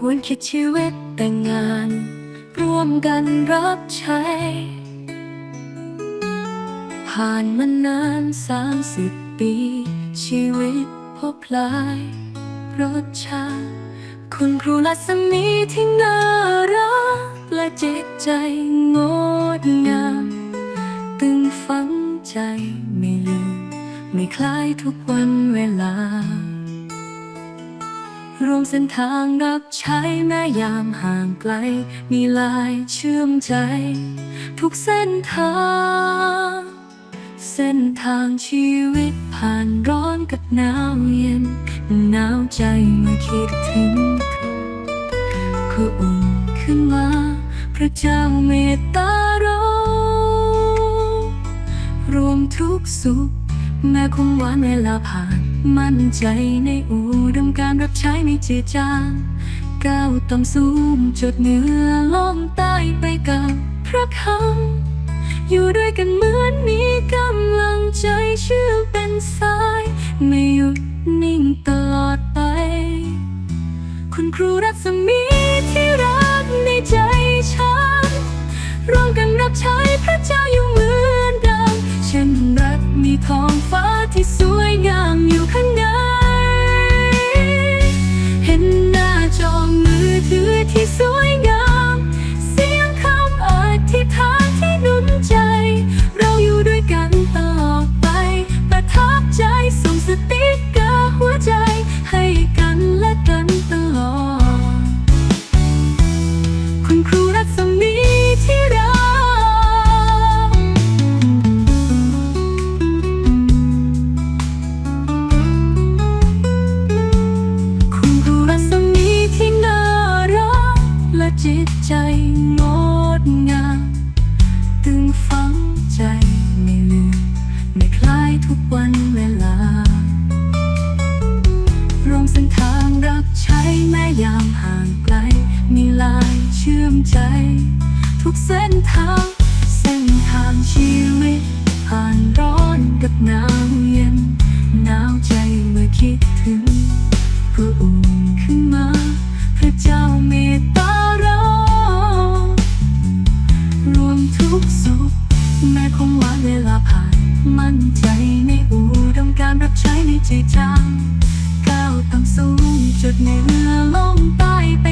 ควรเขียนชีวิตแต่งงาน ร่วมกันรับใช้ ผ่านมานานสามสิบปี ชีวิตพบหลายรสชาติ คุณครูรัศมีที่น่ารัก และจิตใจงดงาม ตึงฝังใจไม่ลืม ไม่คลายทุกวันเวลา ร่วมเส้นทางรับใช้แม้ยามห่างไกล มีลายเชื่อมใจ ทุกเส้นทาง เส้นทางชีวิตผ่านร้อนกับหนาวเย็น หนาวใจเมื่อคิดถึง ก็อุ่นขึ้นมา พระเจ้าเมตตาเรา รวมทุกข์สุข แม้ความหวานเวลาผ่าน มั่นใจในอุดมการณ์รับใช้ไม่จืดจาง ก้าวต่ำสูงจดเหนือโลกใต้ไปกับพระคำ อยู่ด้วยกันเหมือนมีกำลังใจเชื่อมเป็นสาย ไม่หยุดนิ่งตลอดไป คุณครูรัศมีที่รักในใจฉัน ร่วมกันรับใช้พระเจ้าอยู่เหมือนดัง เช่นรักมีท้องฟ้าที่สวยงามอยู่ข้างใน เห็นหน้าจอมือถือที่สวยงาม เสียงคำอธิษฐานที่หนุนใจ เราอยู่ด้วยกันตลอดไป ประทับใจส่งสติ๊กเกอร์หัวใจ ให้กันและกันตลอด คุณครูรัศมีที่รัก คุณครูรัศมีที่น่ารัก และจิตใจงดงาม ตึงฝังใจไม่ลืม ไม่คลายทุกวันเวลา ร่วมเส้นทางรับใช้แม้ยามห่างไกล มีลายเชื่อมใจ ทุกเส้นทาง เส้นทางชีวิต ผ่านร้อนกับหนาวเย็น หนาวใจเมื่อคิดถึง ก็อุ่นขึ้นมา พระเจ้าเมตตาเรา รวมทุกข์สุข แม้ความหวานเวลาผ่าน มั่นใจในอุดมการณ์รับใช้ไม่จืดจาง ก้าวต่ำสูงจดเหนือโลกใต้ไป